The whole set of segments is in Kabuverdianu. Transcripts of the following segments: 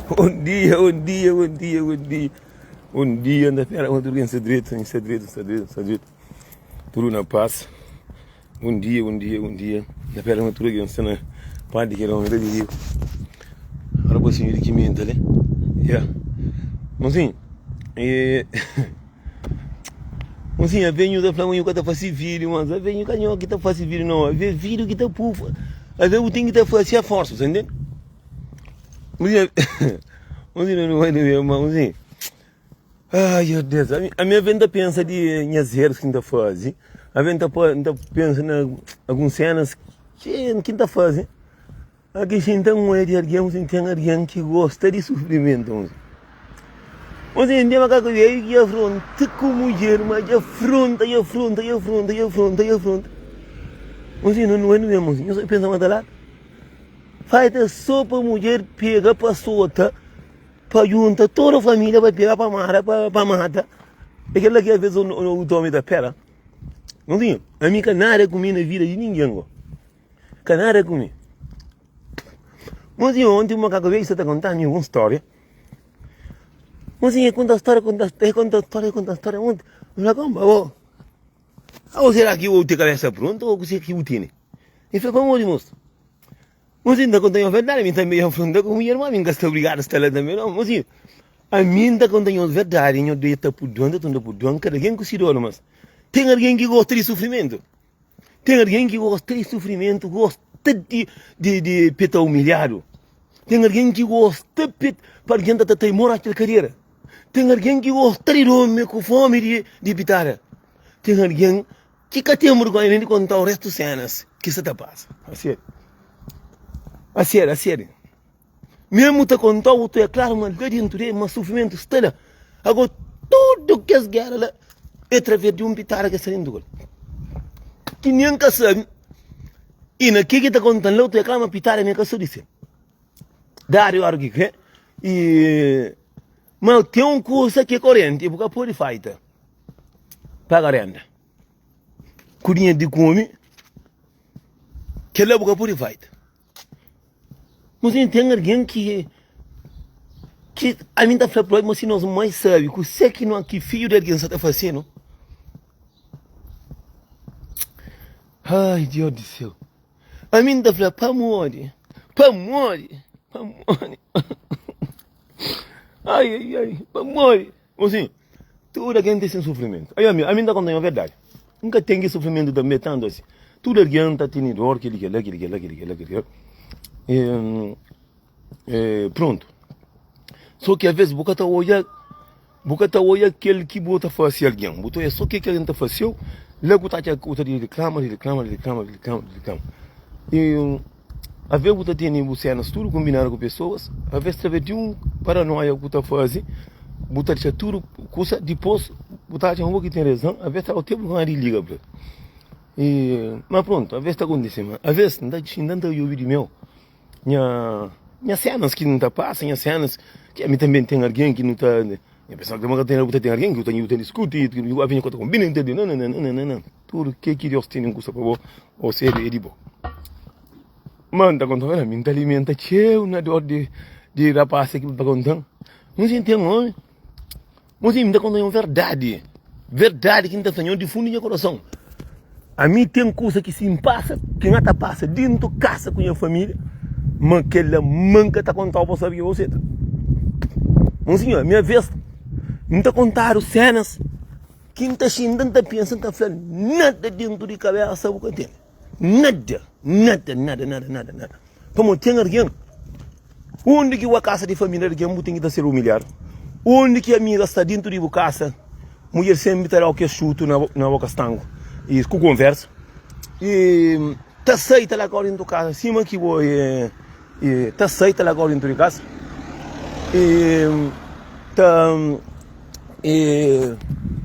Bom dia, bom dia, bom dia, bom dia. Bom dia, N ta spera ma tudu algen sta dretu, N sta dretu, N sta dretu, N sta dretu. Tudu na pas. Bom dia, bom dia, bom dia. N ta spera ma tudu algen sta na pas di kel omi la di riba. Rapasinhu di kimenta li. Ya. Mosinhu, e Mosinhu, avé nhu ta fla ma nhu ka ta fase vídiu, mas avé nhu ka nho ki ta fase vídiu nau. Avé vídiu ki ta pufa. Avé bu ten ki ta fase a forsa, bu ta ntende? Ai oh Deus, ami ave nta pensa di nhas erus ki nta fazi, ave nta nta pensa na alguns senas ki nta fazi, aki xinta n oia di algen, si ten algen ki gosta di sufrimentu, Mozinho, tem makaku velho ki afronta ku mudjer, ma dja afronta, dja afronta, dja afronta, dja afronta, dja afronta. Mozinho, nu é mesmo, mozinho, nho pensa ma ta la. Faita so pa mudjer pega pa sota, pa junta toda familia pa pega pa mara, pa mata. É kel la ki aves o omi ta pera. Mozinho, ami ka nada ku mi na vida di ningen go. Ka nada ku mi. Mozinho, onti un makaku velho sta ta konta-mi un storia. Mozinho, e konta storia, konta e konta storia, konta storia monti. N fla, konpa, bo, abo sera ki bo ten kabesa prontu o kuse ki bu tene? E fla, pamodi mos? Mozinho, N ta konta nhos verdadi, mi tanbe dja nfronta ku mudjer, ma mi N ka sta obrigadu sta la tanbe no. Mozinho, ami N ta konta nhos verdadi, nhos debe ta purdua-m, ta tunda purdua-m, kada algen ku si dor, mas ten algen ki gosta di sufrimentu. Ten algen ki gosta di sufrimentu, gosta di di di pa e ta umilhadu. Ten algen ki gosta pa pa algen ta ta mora kel kadera. Ten algen ki gosta di durmi ku fomi di di pitada. Ten algen ki ka ten vergonha nen di kontau restu senas ki sta ta pasa. Aseri, aseri, aseri. Mesmu ta kontau, tu é klaru ma la dentu de ma sufrimentu sta la. Ago tudu kes gera la é traves di un pitada ke sta dentu kol. Ki nen ka sabi i na ke ki ta kontan la, tu é klaru ma pitada mi ka so di sel. Dadu ora ki kre i ma ten un kusa ki é korenti bu ka podi faita paga renda ku dinheru di kume kela bu ka podi faita. Mozinho ten algen ki ki ami ta fla propi ma si nos mai sabi kuse ki no ki fidju di algen sa ta fasenu ai Dios di seu ami ta fla pamodi pamodi pamodi ai ai ai pamodi Mozinho, tudu algen ten se sufrimentu. Ai ami, ami N ta konta nho verdadi. N ka ten ki sufrimentu tanbe tantu asi. Tudu algen ta tene dor, kili, kila, kili, kila, kili, kila, kili, kila. E, e, prontu. So ki aves bu ka ta odja, bu ka ta odja kel ki bu ta fase algen. Bu ta odja so ke ki algen ta faseu, la ku ta atxa ku ta di riklama, di riklama, di riklama, di riklama, di riklama. E, Aves bu ta tene bu senas tudu konbinadu ku pesoas, aves traves di un paranoia ku ta faze, bu ta dixa tudu kusa, dipos bu ta atxa ma bo ki ten rezon, aves ta dau te burgonha di liga pa el. E, ma prontu, aves ta kontise ma aves N ta xinta N ta obi di meu nha nha senas ki N ta pasa, nha senas ki ami tanbe N ten algen ki nu ta nha pensa ma ka ten bu ta ten algen ki bu ta bu ta diskuti, aves nha ka ta konbina, nananana. Tudu ke ki Deus tene un kusa pa bo, ô sedu é di bo. Ma N ta konta-u, ami N ta alimenta txeu na dor di di rapás ki pa konta-m. N si N ten omi, N si N ta konta-u un verdadi, verdadi ki N ta fla nho di fundu di nha korason. Ami ten kusa ki si N pasa, ki N ta pasa dentu kasa ku nha familia, ma kel-la ma N ka ta konta-u pa sabe ki bo seta. N si nho, mi aves N ta kontadu senas. Ki N ta xinta, N ta pensa, N ta fla, nada dentu di kabésa bu ka tene. Nada, nada, nada, nada, nada, nada. Pamodi ten algen, undi ki bu kasa di família di algen bu ten ki ta ser umilhadu. Undi ki amiga sta dentu di bu kasa, mudjer senpri ta da-u kes xutu na boka stangu i ku konversa. I ta sai ta larga-u dentu kasa sima ki bo é. E ta sai ta largau dentu di kasa e ta e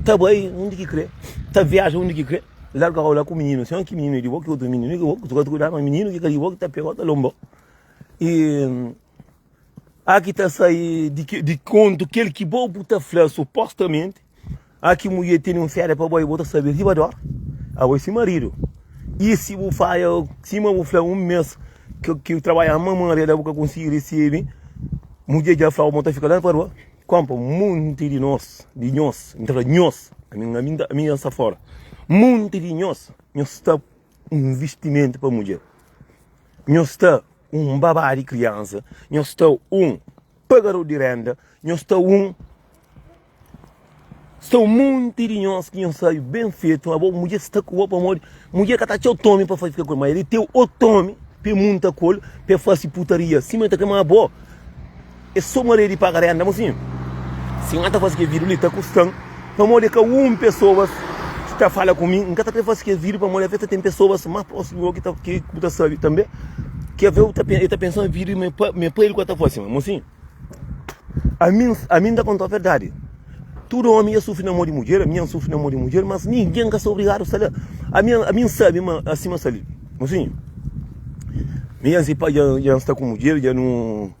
ta bai undi ki kre ta viaja undi ki kre largau la ku mininu sin ki mininu é di bo ki otu mininu ki bo ki ta kuida ma mininu ki ka di bo ki ta pegau ta lonbau e a ki ta sai di di kontu kel ki bo bu ta fla supostamenti A ki mudjer tene un féria pa bo i bo ta sabe riba di óra, abo é si maridu. I si bu fadja, sima bu fla, un mês ki trabadja ma maria la bu ka konsigi resebe. Mudjer dja fla-u ma ta fika la pa rua. Konpa munti di nos, di nhos, N ta fla nhos, ami ami ami N sta fora. Munti di nhos, nhos sta un investimentu pa mudjer. Nhos sta un babá di kriansa, nhos sta un pagador di renda, nhos sta un Sta un monti di nhos ki nhos sabe ben fetu, abo mudjer sta ku bo pamodi mudjer ka ta atxa otu omi pa fika ku el, ma el ten otu omi pa el munta ku el, pa el fase putaria sima el ta kre, ma abo é so maneira di paga renda. Mosinhu, si N ta fase kel vídiu li ta kusta-m pamodi é ka un pesoas ki ta fala ku mi, N ka ta kre fase kel vídiu pamodi aves ta ten pesoas más prósimu di bo ki ta ki bu ta sabe tanbe ki aves el ta pensa ma vídiu ma é pa el ku el ta fase. Ma mosinhu. Ami, ami N ta konta verdadi. Tudu omi dja sufri na mô di mudjer, ami N sufri na mô di mudjer, mas ningen ka sta obrigadu sta la. Ami, ami N sabe ma asi ma sta li. Mosinhu, mi dja N sipa, dja, dja N sta ku mudjer, dja nu,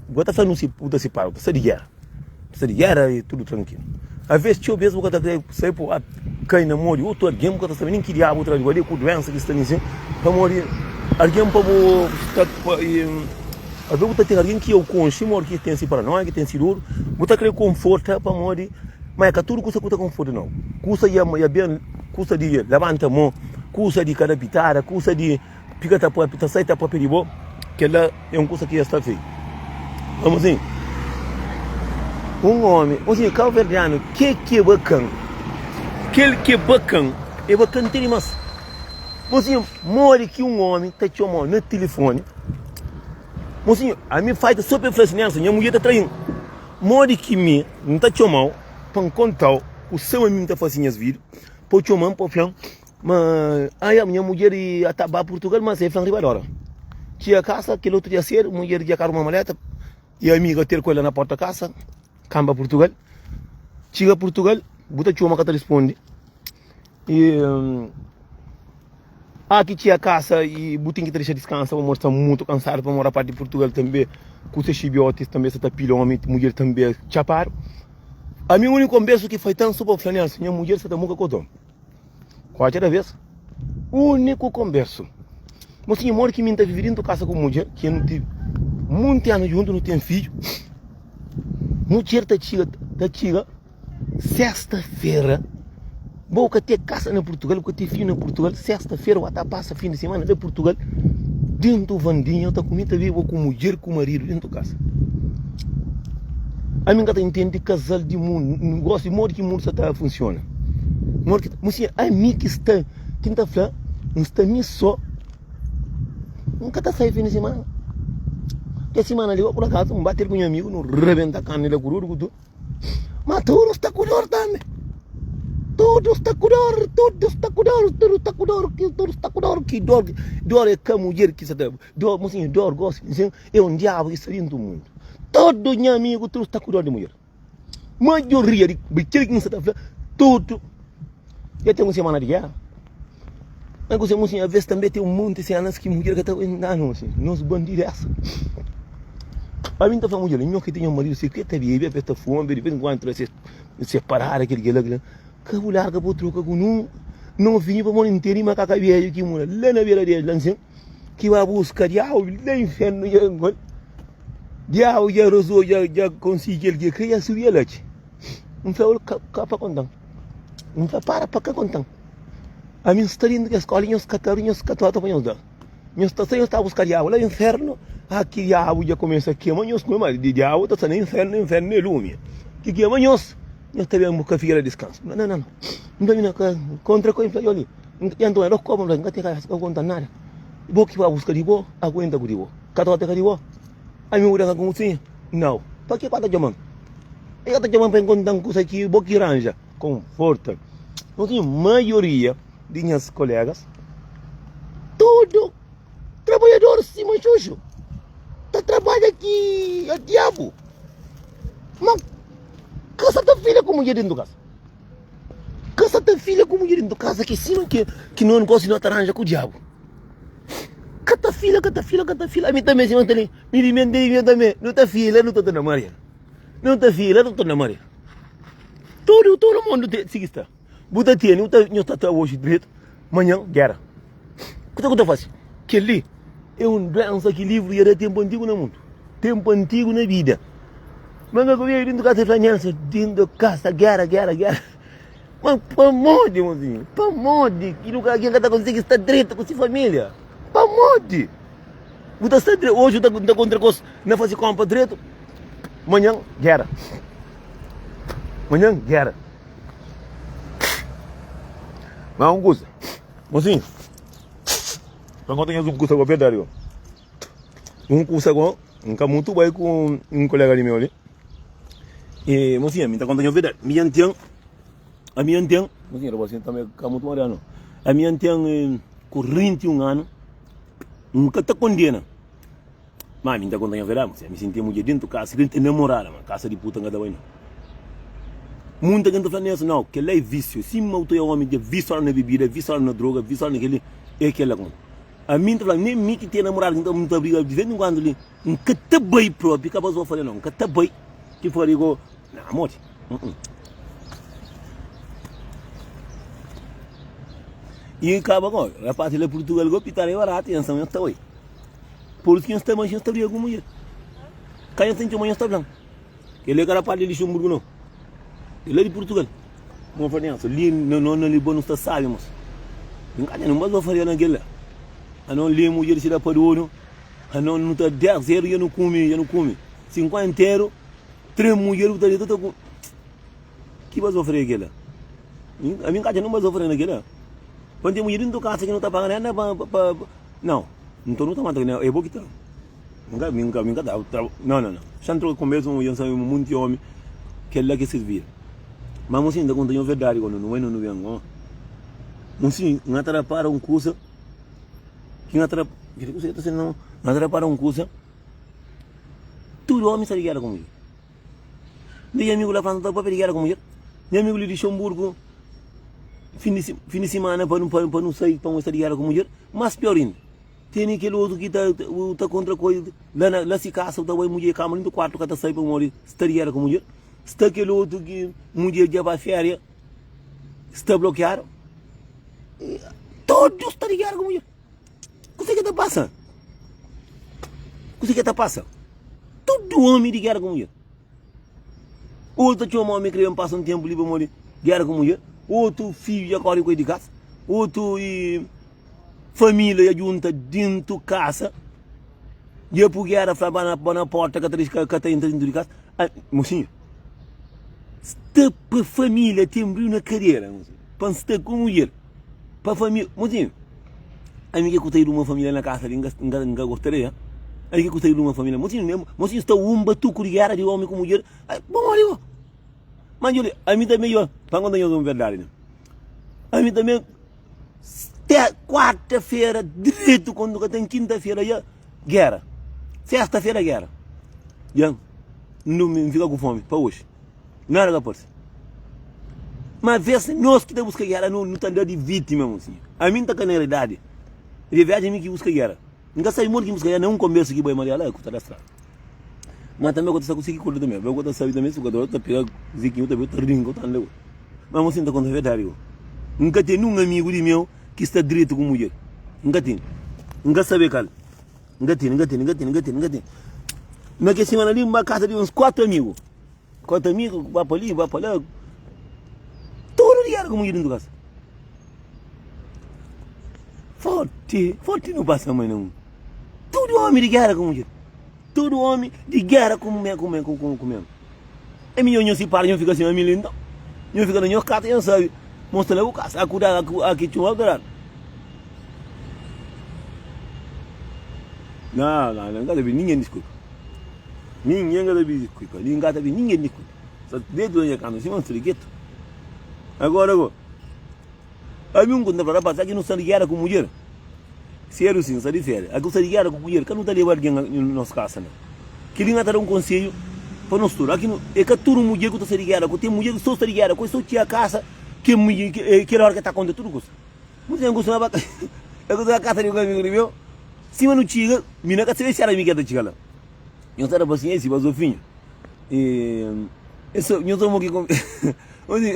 bu ka ta fla nu si, bu ta sipara, bu ta sta di géra. Bu ta sta di géra i tudu trankilu. Aves, txeu bes bu ka ta kre sai pa ba kai na mô di otu algen, bu ka ta sabe nen ki diabu tra di bo ali ku duensa ki sta li nsin, pamodi algen pa bu sta pa. Alvês bu ta ten algen ki eu konxe, modi ki ten si paranoia, ki ten si dor, bu ta kre konforta pamodi, ma é ka tudu kusa ku ta konforta nau. Kusa ya ya ben, kusa di labanta mon, kusa di kada pitada, kusa di fika ta papia, ta sai ta papia di bo, kela é un kusa ki es ta fei. Vamos assim, un omi, vamos assim, kabuverdianu, ke ki é bakan? Kel ki é bakan, é bakan te dimas. Mosinhu, modi ki un omi ta txoma-u na tilifoni? Mosinhu, ami faita so pa el fla si, Nelson, nha mudjer ta trai-m. Modi ki mi N ta txoma-u pa N konta-u ku sama mi N ta fase nhas vida, pa u txoma-m pa u fla-m ma ai, nha mudjer ta ba Purtugal, ma el fla-m riba di óra. Txiga kasa, kel otu dia sedu, mudjer dja ka ruma maleta, i amiga ter ku el la na porta kasa, kanba Purtugal. Txiga Purtugal, bu ta txoma ka ta risponde. E ah ki txia kasa e bu ten ki ta dexa diskansa pamodi sta mutu kansadu pamodi rapaz di Purtugal tanbe ku se xibiotis tanbe sa ta pila omi mudjer tanbe txapadu. Ami uniku konbersu ki fai tan so pa fla Nelson nha mudjer sa ta muka ku otu omi. Kuatxa da bes uniku konbersu. Mosinhu modi ki mi nta vive dintu kasa ku mudjer ki nu ten munti anu djuntu nu ten fidju mudjer ta txiga ta txiga. Sesta fera bo ka te kasa na Purtugal, bu ka te fidju na Purtugal, sesta fera bu ta pasa fin di semana na Purtugal, dentu vandinha ta kume ta bebe bo ku mudjer ku maridu dentu kasa. Ami nka ta intende kazal di mundu, gosi modi ki mundu sa ta funsiona. Modi ki, mosinha, ami ki sta, ki nta fla, nsta mi so, nka ta sai fin di semana. Ke semana li, pur akazu, nbate ku nha amigu, nu rebenta karni la ku tudu ku tudu. Ma tudu sta ku dor tambi. Tudu sta ku dor, tudu sta ku dor, tudu sta ku dor, ki tudu sta ku dor, ki dor, dor é ka mudjer ki sa ta, dor, mosinhu, dor gosi, nsin, é un diabu ki sta dintu mundu. Tudu nha amigu, tudu sta ku dor di mudjer. Maioria di kel ki N sa ta fla, tudu. Dja ten un semana di géra. Mas ku se mosinhu, aves tanbe ten un monti senas ki mudjer ka ta aguenta no si nos bandidesa. Ami N ta fla mudjer, nho ki ten nho maridu si kre ta bebe, aves ta fuma, di vez en kuandu tra se se parada kel kela kila, ka bu larga bu troka ku nun novinhu pamodi N tene makaka bedju ki mora la na bera di la nsin ki ba buska diabu la infernu dja ben ku el. Diabu dja rozou dja dja konsigi kel ki el kre dja subi el atxi. N fla-l ka pa konta-m. N fla, para pa ka konta-m. Ami N sta dentu di kes skola i nhos ka ta ri, nhos ka ta ota pa nhos da. Nhos ta sai, nhos ta buska diabu la infernu. Ah, ki diabu dja kumesa kema nhos kuma, ma di diabu ta sta na infernu, infernu é lumi ki kema nhos. Nhos ta ben buska fika la diskansu. N fla, nau, nau, N fla, mi na ka kontra ku el. N fla, oli, N ta da koba, N fla, N ka ten kabesa pa konta nada. Bo ki ba buska di bo, aguenta ku di bo. Ka ta ota ka di bo. Ami bu da ka ku si? Nau. Pa ke ku ta txoman? E ka ta txoman pa N konta-m kusa ki bo ki ranja. Konforta. Nos tinha maioria di nhas kolegas, tudu trabalhador sima Xuxu, ta trabadja ki a diabu. Ma ka sa ta filha ku mudjer dentu kasa. Ka sa ta filha ku mudjer dentu kasa ki sima ki ki no gosi no ta ranja ku diabu. Ka ta fila, ka ta fila, ka ta fila. Ami tanbe sima ta li, mi di mi, mi tanbe, no ta fila, no ta torna Maria. No ta fila, no ta torna Maria. Tudu, tudu mundu te, si ki sta. Bu ta tene, bu ta, nhos ta ta oji dretu, manhan gera. Kusa ku ta fasi? Kel-li é un duensa ki livru dja da tenpu antigu na mundu, tenpu antigu na bida. Ma N ka kubia dintu kasa, el fla, Nelson, dintu kasa, gera, gera, gera. Ma pamodi, mozinhu? Pamodi ki nu ka algen ka ta konsigi sta dretu ku si família? Pamodi? Bu ta sta dretu, oji bu ta kontra kos na fasi konpa dretu, manhan gera. Manhan gera. Ma un kusa, mozinhu, pa N konta nhos un kusa ku verdadi go. Un kusa go, N ka mutu bai ku un kolega di meu li. E mozinha, mi ta konta nhos verdadi, mi dja N ten, ami dja N ten, mozinha, rapasinhu tanbe ka mutu mariadu no. Ami dja N ten 41 anu, N ka ta kondena, ma ami N ta konta nhos verdadi, mozinha, mi si N ten mudjer dentu kasa, si N ten namorada, ma kasa di puta N ka ta bai no. Munta algen ta fla Nelson, nau, kel-la é vísiu, sima bu ta oja ómi dja visuadu na bebida, visuadu na droga, visuadu na kel-li, é kel-la. Ami N ta fla, nen mi ki ten namoradu ki N ta briga di vez en kuandu li, N ka ta bai propi, ka bazó fala nau, N ka ta bai ki fala go, na modi, uh-uh. I kaba go, rapaz la Purtugal go, pitada é baratu, nhos ta bai. Pur isu ki nhos ta bai, nhos ta briga ku mudjer. Ka nhos ta txoma, nhos ta fla. Kel-li é ka rapaz di Luxemburgo nau. El é di Purtugal. Mo fla Nelson, li na no na Lisboa nu sta sabi mos. N ka ten un faria na kel la. Anon li mudjer si da pa dodu. Anon nu ta 10 zeru ya nu kume, ya nu kume. 50 interu, 3 mudjer bu ta deta ta kume. Ki bazo faria kel la? Ami n ka ten un faria na kel la. Pa n ten mudjer dintu kasa ki nu ta paga nada pa pa nau. Nton nu ta mata kel la, e bo ki ta. Nka, mi nka, mi nka ta tra, no, no, no. Xa N troka konbersa un dja N sabe ma munti omi kel-la ki sirvia. Ma mosinhu N ta konta nho verdadi kondu nu bai no nu ben o. Mosinhu N ta rapara un kusa ki N ta kel kusa ki ta sendo N ta rapara un kusa tudu omi sta di gera ku mudjer. Nha amigu la Fransa ta papia di gera ku mudjer. Nha amigu li di Luxemburgu fin di fin di simana pa nu pa nu sai pa nu sta di gera ku mudjer. Mas pior inda. Tene kel otu ki ta ta kontra koi la na la si kasa ta bai mudjer kama dintu kuartu ka ta sai pamodi sta di gera ku mudjer. Sta kel otu ki mudjer dja ba feria sta blokiadu. Todu sta di gera ku mudjer. Kuse ki ta pasa? Kuse ki ta pasa? Tudu omi di gera ku mudjer. Otu ta txoma omi kre ben pasa un tenpu li pamodi gera ku mudjer. Otu fidju dja kori ku el di kasa. Otu i Família dja djunta dintu kasa Dja pu gera fla ba na ba na porta ka ta dexa ka ta entra dintu di kasa Ah mosinhu Sta pa família ten briu na kadera mosinhu Pa N sta ku mudjer Pa família mosinhu Ami ke ku ta iruma família na kasa li N ka N ka gosta de Ami ke ku ta iruma família mosinhu Mosinhu sta un batuku di gera di omi ku mudjer Ai pamodi bo Ma djobe ami tanbe yo Pa N konta nhos un verdadi Ami tanbe Te kuarta-fera dretu kondu ka ten kinta-fera ya gera sesta-fera gera ya N durmi N fika ku fomi pa oxi nada ka parse ma ves nos ki ta buska gera nu ta da di vitima mosinhu ami N ta ka na realidadi di viaji ami ki buska gera N ka sabi modi ki N buska gera na un konbersu ki bai Maria la ku ta da strada. Ma tanbe ku ta sta ku siki kordu tanbe, ku ta sabi tanbe si ku ta ta pega zikinhu tanbe ta rinka ta anda ku. Ma mo sinta konta verdadi go. N ka ten nun amigu di meu ki sta dretu ku mudjer. N ka ten. N ka sabe kal. N ka ten, N ka ten, N ka ten, N ka ten, N ka ten. Na ke simana li N ba kasa di uns 4 amigu. 4 amigu ba pa li, ba pa la. Tudu dia era ku mudjer dintu kasa. Forti, forti nu pasa mai na mundu. Tudu omi di gera ku mudjer. Tudu omi di gera ku mume, ku ku ku ku meme. É midjor nho sipara, nho fika sin ami li nton. Nho fika na nho kasa, nho sabi mo sta na bu kasa. A kuda, a ki txuma, a ta Não, não, não, ka ta pidi ninguém desculpa. Ninguém ka ta pidi desculpa. Ninguém ka ta pidi ninguém desculpa. Só dentro da minha casa, sima sta di ketu. Agora go. Ami un ku ta fla, rapaz, aki nu sta di gera ku mudjer. Seru sin, sta di feria. Aki nu sta di gera ku mudjer, ka nu ta leba algen na nos kasa na. Kili nga ta da un konselhu pa nos tudu. Aki nu, e ka tudu mudjer ku ta sta di gera ku. Ten mudjer ki so sta di gera ku, e so txia kasa, ke mudjer, kel ora ke ta konta tudu kusa. Muitu ten kustuma ba e kustuma kasa di un amigu di meu. Sima nu txiga, mi na ka sabe si era mi ke ta txiga la. Nhos ta da pasiensia pa zofinhu. E, e so, nhos omo ki kon, Ondi,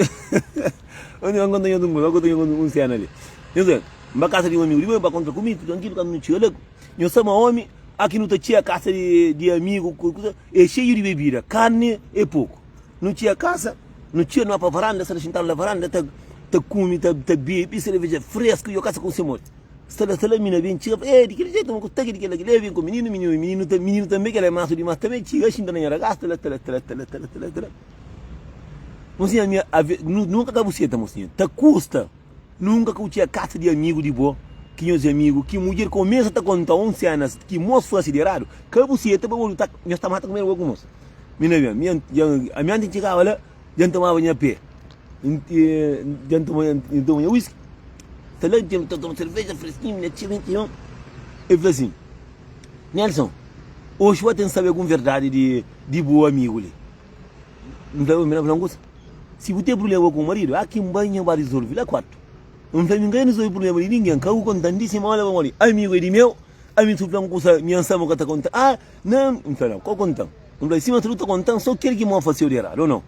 ondi ma nkontra nhos un kuza, nkontra nhos un sena li. Nhos obi, N ba kasa di un amigu di meu, N ba kontra ku mi, tudu ankilu, kantu nu txiga la, nhos sama omi. Aki nu ta txia kasa di amigu ku kuza, é xeiu di bebida, karni é poku. Nu txia kasa, nu txia nu ba pa varanda, sta la xintadu la varanda ta ta kume, ta ta bebe sereveja fresku, yo kasa ku se morti. Sta la, sta la mina ben txiga, fla, eh di kel jetu, ma ku sta ki di kel la, kel la, ben ku mininu, mininu, mininu ta mininu tanbe kel la é mansu dimas, tanbe txiga xinta na nha ragaz, ta la, ta la, ta la, ta la, ta la, ta la, ta la. Mosinha, mi ave, nunka ka bu seta, mosinha, ta kusta. Nunka ka bu txega kasa di amigu di bo, ki nhos é amigu, ki mudjer kumesa ta konta-u un sénas ki mos fase di eradu, ka bu seta pa bo ta nhos ta mata kumeru bo ku mos. Mi na ben, mi ami antis N txegaba la, dja N tomaba nha pé, dja N toma N toma nha whisky, ta la dja N ta toma serveja freskinhu, mi na txega N txega, el fla sin, Nelson, oxi bu ta ten sabe algun verdadi di di bu amigu li. N fla, mi na fla un kusa, si bu ten prublema ku maridu, a ki N bai nha ba rizolvi la kuartu. N fla, mi N ka rizolvi prublema di ningen, ka bu konta-m di sima ola pamodi amigu é di meu, ami si bu fla un kusa mi N sa ma bu ka ta konta, a na, N fla, nau, ka bu konta-m. N fla, sima bu ta konta-m so kel ki N fase-u di eradu, o nau?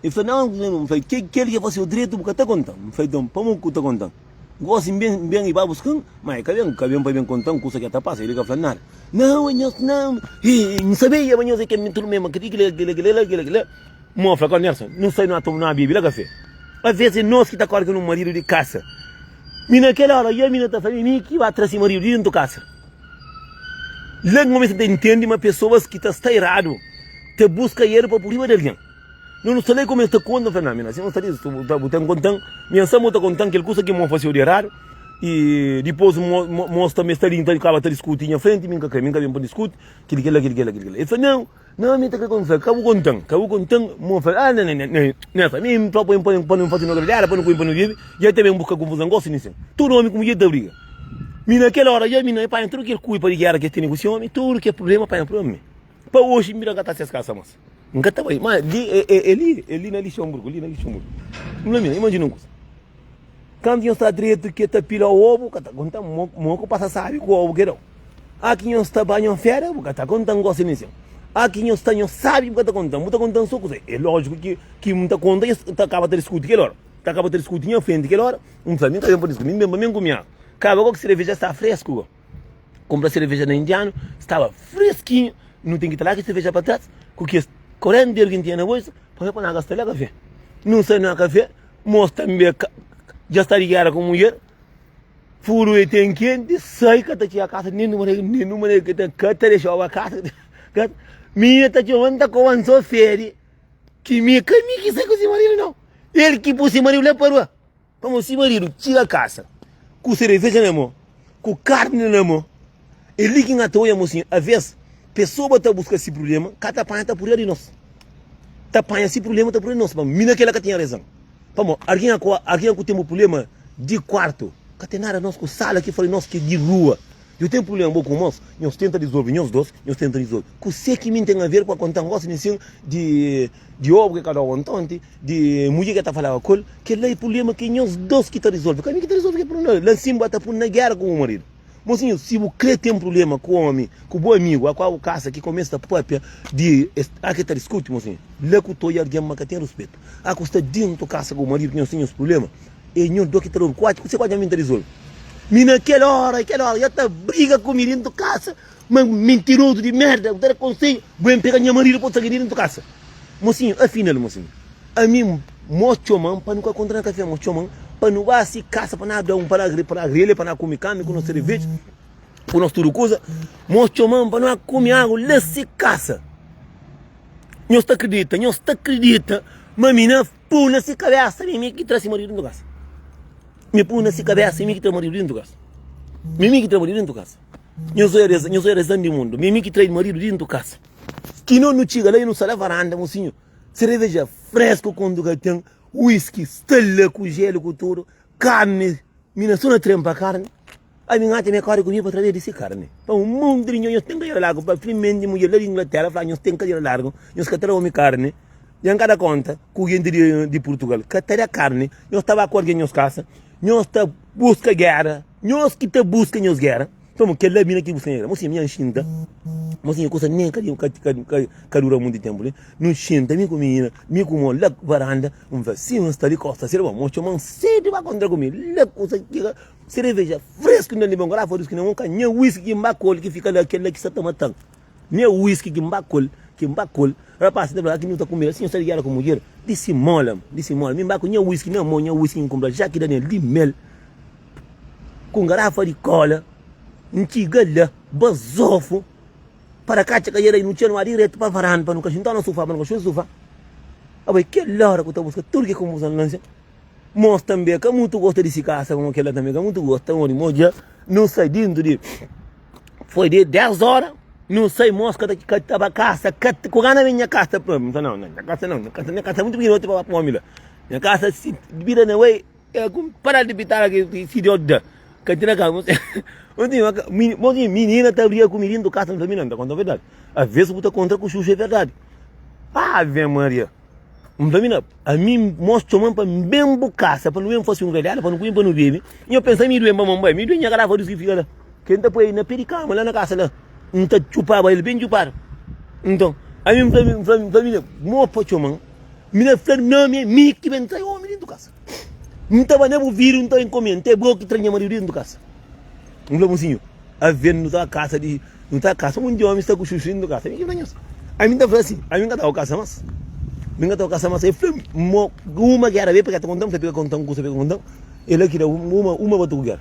El fla, nau, N fla, kel ki N fase-u dretu bu ka ta konta-m. N fla, nton, pamodi ku ta konta-m? Gosi N ben, N ben i ba buska-m, ma e ka ben, ka ben pa ben konta-m kusa ki ta pasa, el ka fla nada. Nau, nhos nau, N sabia ma nhos é kel tudu mésmu, kila, kila, kila, kila, kila, kila. Mo fla, Kau Nelson, nu sai nu toma, nu bebe la kafé. Aves é nos ki ta kóre ku no maridu di kasa. Mi na kel óra, ya mi na ta fla, mi ki ba tra si maridu di dentu kasa. La N kumesa ta intende ma pesoas ki ta sta eradu ta buska eru pa pui riba di algen. No nu sta la i kumesa ta konta, N fla, Nau, mi na sta di, bu ta kontan, mi N sa ma bu ta kontan kel kusa ki N fasiu di eradu, i dipôs mos tanbe sta li, N ta kaba ta diskuti nha frenti, mi N ka kre, mi N ka ben pa diskuti, kili kila, kili kila, kili kila. El fla, Nau, nau, mi ta kre konta. N fla, Ka bu kontan, ka bu kontan. Mo fla, Ah, nau, nau, nau, nau, mi N fla pa pa nu fasi no gradiada, pa nu kume, pa nu bebe, dja ta ben buska konfuzon gosi nin sin. Tudu omi ku mudjer ta briga. Mi na kel ora dja mi na panha tudu kel kulpa di gera ki es tene ku si omi, tudu kel prublema panha pa mi. Pa oxi mi bira N ka ta ses kasa mas. N ka ta bai. Ma li e e li, e li na Lixemburgu, li na Lixemburgu. N fla, Imajina un kusa. Kantu nhos sta dretu ke ta pila obu, ka ta konta mo, mo ku pasa sabi ku obu ke dau. A ki nhos sta ba nhos fera, bu ka ta konta ngosi nin sin. A ki nhos sta nhos sabi, bu ka ta konta, bu ta konta so kusa. E lojiku ki ki N ta konta, nhos ta kaba ta diskuti kel ora. Ta kaba ta diskuti nha frenti kel ora. N fla, mi N ka ben pa diskuti, mi N ben pa mi N kumia. Kaba go ki sereveja sta fresku go. Kunpra sereveja na indianu, staba freskinhu. Nu ten ki tra ki sereveja pa tras, ku kes 40 euru ki N tinha na bolsa, pa mi pa na gasta la kafe. Nu sai na kafe, mos tanbe ka dja sta di gera ku mudjer. Furu e ten kenti, sai ka ta txiga kasa nen numa nen numa ka ta ka ta dexaba kasa. Ka mi ta txoma, N ta koba, N so fedi ki mi ka mi ki sai ku si maridu nau. El ki pui si maridu la pa rua. Pamodi si maridu txiga kasa ku sereveja na mo, ku karni na mo, é li ki N ta oja mosinhu. Aves, pesoa ta buska si prublema, ka ta panha ta purda di nos. Ta panha si prublema ta purda di nos. Pamodi mi na kela ka tinha rezon. Pamodi algen ku algen ku ten bu prublema di kuartu, ka ten nada nos ku sala ki fala nos ki di rua. Yo ten prublema bo ku mos, nhos tenta rizolve nhos dos, nhos tenta rizolve. Kuse ki mi ten aver pa konta ngosi nin sin di di obu ke ka dau ontonti, di mudjer ke ta falaba ku el, kel la e prublema ki nhos dos ki ta rizolve, ka mi ki ta rizolve kel prublema. La sin ba ta pun na gera ku bu maridu. Mosinhu, si bu kre ten prublema ku omi, ku bu amigu, a kua bu kasa ki kumesa ta papia di es, a ke ta diskuti, mosinhu, la ku ta oja algen ma ka ten ruspetu. A ku sta dentu kasa ku bu maridu ki nhos ten nhos prublema, E nho do ki ta dor kuatxi kuse kuatxi ami nta rizolve mi na kel ora kel ora ya ta briga ku mi dintu kasa ma mintirozu di merda bu ta da konselhu bu ben pega nha maridu pa bu sai di dintu kasa mosinhu afinal mosinhu ami mo txoman pa nu ka kontra na kafe mo txoman pa nu ba si kasa pa na da un pa na pa na grelha pa na kume kami ku nos sereveja ku nos tudu kuza mo txoman pa nu kume agu la si kasa nhos ta kridita nhos ta kridita ma mi na Pui na si kabesa mi mi ki tra si maridu dintu kasa. Mi pui na si kabesa mi ki tra maridu dintu kasa. Mi mi ki tra maridu dintu kasa. Nhos oia reza, nhos oia rezan di mundu. Mi mi ki tra maridu dintu kasa. Ki no nu txiga la i nu sta la varanda, mosinhu, sereveja fresku kondu ka ten, whisky sta la ku jelu ku tudu, karni, mi na so na trenpa karni. Ami N atxa ma e kóre ku mi pa traze di si karni. Pa un monti di nho, nhos ten kadera largu. Pa flimenti mudjer la di Inglatera fla, Nhos ten kadera largu, nhos ka ta da omi karni. Dja N ka da konta ku genti di Purtugal ka ta da karni. Nhos ta ba ku algen nhos kasa, nhos ta buska géra, nhos ki ta buska nhos géra. Pamodi kel-la mina ki bu sta nhega. Mosinha, mi xinta. Mosinha, kusa nen ka ka dura munti tenpu li. Nu xinta, mi ku minina, mi ku mo la varanda. N fla, si N sta li kosta sera bon. Mo txoma-m sedu ba kontra ku mi. La kusa txiga sereveja fresku na li bon garafa di uski na mon ka nha uiski ki N ba ku el ki fika la kel-la ki sa ta mata-m. Nha uiski ki N ba ku el, ki N ba ku el. Rapaz ta fla, aki nu ta kume la, si nhu sta di gera ku mudjer. Disimola-m, disimola. Mi N ba ku nha uiski na mon, nha uiski ki N kunpra ja ki da nel di mel. Ku un garafa di kola, N txiga la, bazofu, para katxa kadera i nu txia nu diretu pa varanda pa nu ka xinta na sufá, pa nu ka xinta na sufá. Abo é kel ora ku ta buska tudu ki konfuzon la nsin. Mos tanbe ka mutu gosta di si kasa, pamodi kel la tanbe ka mutu gosta, pamodi mos dja nu sai dintu di foi di 10 ora, nu sai mos ka ta ka ta ba kasa, ka ku gana ben nha kasa, N fla nau, nha kasa nau, nha kasa nha kasa mutu pikinoti pa ba pa omi la, nha kasa si bida na wei. É ku para di pitara ki si Deus da. Ka tina ka Mozinho, minina ta briga ku mi dintu kasa, N fla minina, N ta konta verdadi. Aves bu ta kontra ku Xuxu é verdadi. Ave Maria. N fla minina, ami mos txoman pa N ben bu kasa pa nu ben fasi un grelhada, pa nu kume, pa nu bebe. Nho pensa mi duen pa mon bai, mi duen nha garafa di uski fika la. Ke N ta poi na pe di kama la na kasa la. N ta txupaba el ben txupadu. Nton, ami N fla, N fla, N fla minina, mo pa txoman. Minina fla, Nau, mi é mi ki ben trai omi dintu kasa. N ta ba na bu vida, N ta ben kume, N ta é bo ki tra nha maridu dintu kasa. N fla mosinhu, Aver nu ta kasa di, nu ta kasa un di omi sta ku xuxu dintu kasa. Mi ki fla nhos. Ami N ta fla si, ami N ka ta ba kasa mas. Mi N ka ta ba kasa mas. El fla, Mo, uma gera be pa ka ta konta-m, fla pa ka konta-m kusa, pa ka konta-m. El la ki da uma, uma batu ku gera.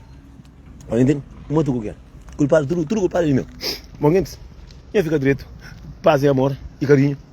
Oi ntende? Uma batu ku gera. Kulpadu, tudu, tudu kulpadu é di meu. Bon gentis, nha fika dretu, paz e amor i karinhu.